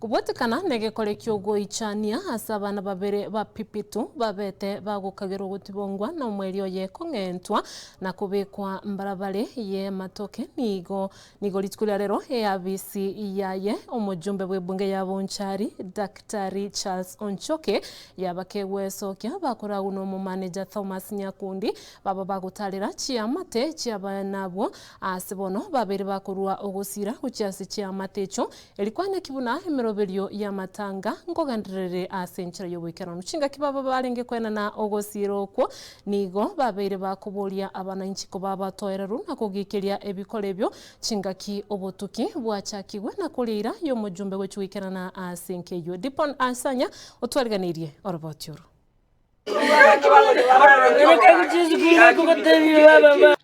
Kobwatekana negekore ki'ogoichania ase abana babere ba Pipitu babete bagokagerwa gotibongwa nomweri oye kong'entwa na kobekwa mbarabare y'amatoke nigo nigo rituko ria rero eabisi yaye omojumbe bw'ebunge ya Bonchari Daktari Charles Onchoke yabakegwesokia bakoragwa nomomaneja Thomas Nyakundi baba bagotarera chiamate chi'abana abwo ase bono babere bakorua ogosira gochia ase chiamate echio Erikwaneki buna emeroberio y'amatanga nkogenderere ase enchera y'oboikeranu. Chingaki baba barenge koenana ogosiira okwo, nigo babeire bakoboria abananchi koba abatoereru na kogikeria ebikora ebio chingaki obotuki bwachakigwe na koria eira y'omojumbe gochia goikerana ase enka eyio. Dipon Asanya otwariganeirie oroboti oro.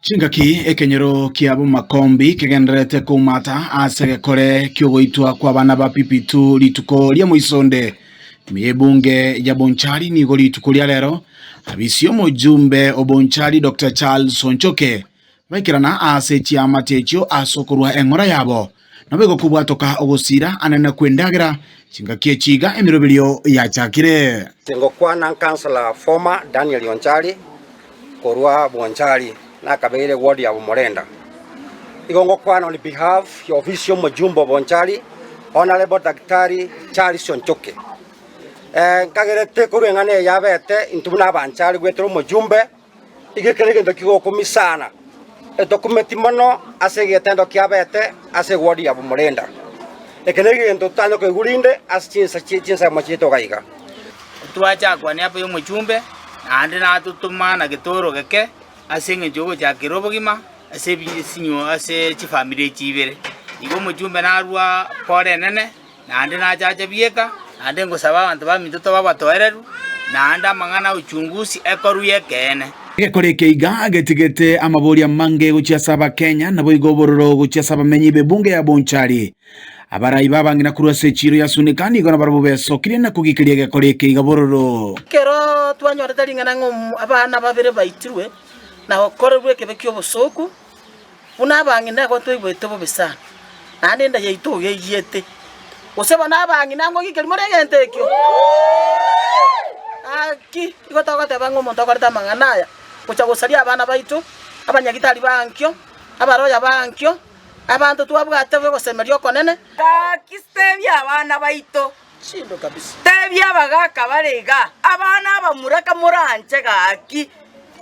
Chingaki ekenyoro kia Bomakombi kegendererete koumata ase egekore ki'ogoitwa kw'abana ba Pipitu rituko ria moisonde. Ime y'ebunge ya Bonchari nigo rituko ria rero abisi omojumbe o Bonchari Doctor Charles Onchoke Baikerana aase chiamate echio ase okorua eng'ora yabo, nabo egokobwatoka ogosira anene kw'endagera, chingaki echi iga emeroberio yachakire. Ngokwana Councillor former Daniel Onchari korwa Bonchari nakabeire ward ya Bomorenda. Igo ngokwana on behalf ya ofisi y'omojumbe o Bonchari Honourable Daktari Charles Onchoke. Nkagerete korwa eng'ana eye yabete intwe buna abanchari goetera omojumbe Igo ekero egento kigokumisana, etokumeti mono ase egetendo kiabete ase ewodi ya Bomorenda. Eke negento totanya koigwa rinde ase chinsa chinsemo chiaito iga iga. Twachakwania apa y'omochumbe, naende natotoma na getoro geke ase eng'encho y'ogochakera obogima ase ebisinyo ase chifamiri echi ibere. Igo omochumbe narwa pore enene. Naende nachache bieka, naende ngosaba abanto baminto tobe abatoereru, naende amang'ana a uchungusi ekorwe y'ekeene. Egekora eke iga getigete amaboria amange gochia ase Abakenya naboigo obororo gochia ase abamenyi b'ebunge ya Bonchari. Abarai b'abang'ina korwa ase echiiro ya Sunika nigo nabarabwo besokirie na kogikeria egekora eke iga bororo. Ekero twanyorete ring'ana ng'a abana babere baitirwe na gokorerwa ekebe ki'obosooku, Buna abang'ina nigo twaigwete bobe sana, naende enda yaito iga eyiete. Gose bono abang'ina ngogikeria more egento ekio? Gaki, igo togoteba ng'a omonto okorete amang'ana aya, gocha gosaria abana baito, abanyagitari ba ankio, abaroya ba ankio, abanto twabwate bogosemeria okonene. Gaki tebia abana baito, tebia abagaaka bare iga, abana abamura kamoranche gaki,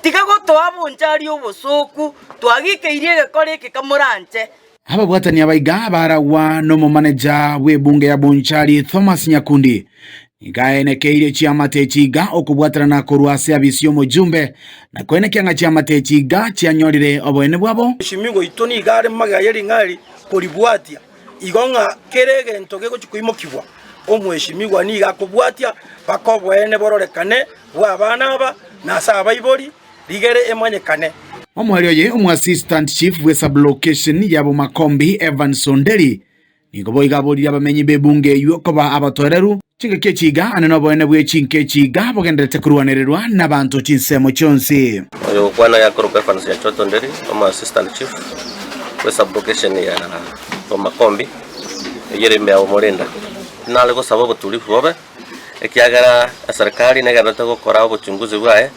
tiga gotoa bonchari obosooku, twagikeirie egekora eke kamoranche. Ababwatani aba iga baragwa nomomaneja bw'ebunge ya Bonchari Thomas Nyakundi nigo aenekeirie chiamate echi iga okobwaterana korwa ase abisi y'omojumbe na koenekia ng'a chiamate echi iga chianyorire oboene bwabo. Omosimigo oito nigo are magega ye ring'ana eri koribwatia. Igo ng'a kera egento gegochia koimokigwa, omwesimigwa nigo akobwatia mpaka oboene bororekane bw'abana aba, na ase abaibori, rigere emanyekane. Omoerio oye omoassistant chief bwe sublocation ya Bomakombi Evans Onderi nigo boigo aboririe abamenyi b'ebunge eywo koba abatoereru chingaki echi iga ane noboene bwe chinka echi iga bogendererete korwanererwa nabanto chinsemo chionsi. Oyogokwana yakorokwa Evans Nyachoto Onderi, omoassistant chief bwe sublocation ya Bomakombi eyio ere ime ya Bomorinda. Nare gosaba obotulivu bobe ekiagera eserikari negendererete gokora obochunguzi bwaye,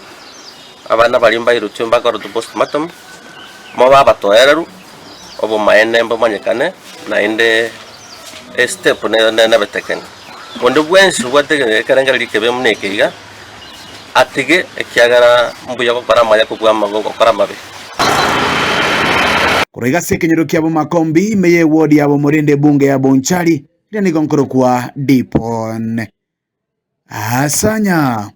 abana baria mbairutwe mbakorotwe postmortem, mobe abatoereru, obomaene mbomanyekane naende estep nebetekani. Onde bwensi obwate ekerengererio ekebe buna eke iga, atige ekiagera mbuya gokora amaya kobua gokora amabe. Korwa iga ase ekenyoro kia Bomakombi, ime y'ewodi ya Bomorende ebunge ya Bonchari, eria nigo nkorokwa Dipon. Asanya.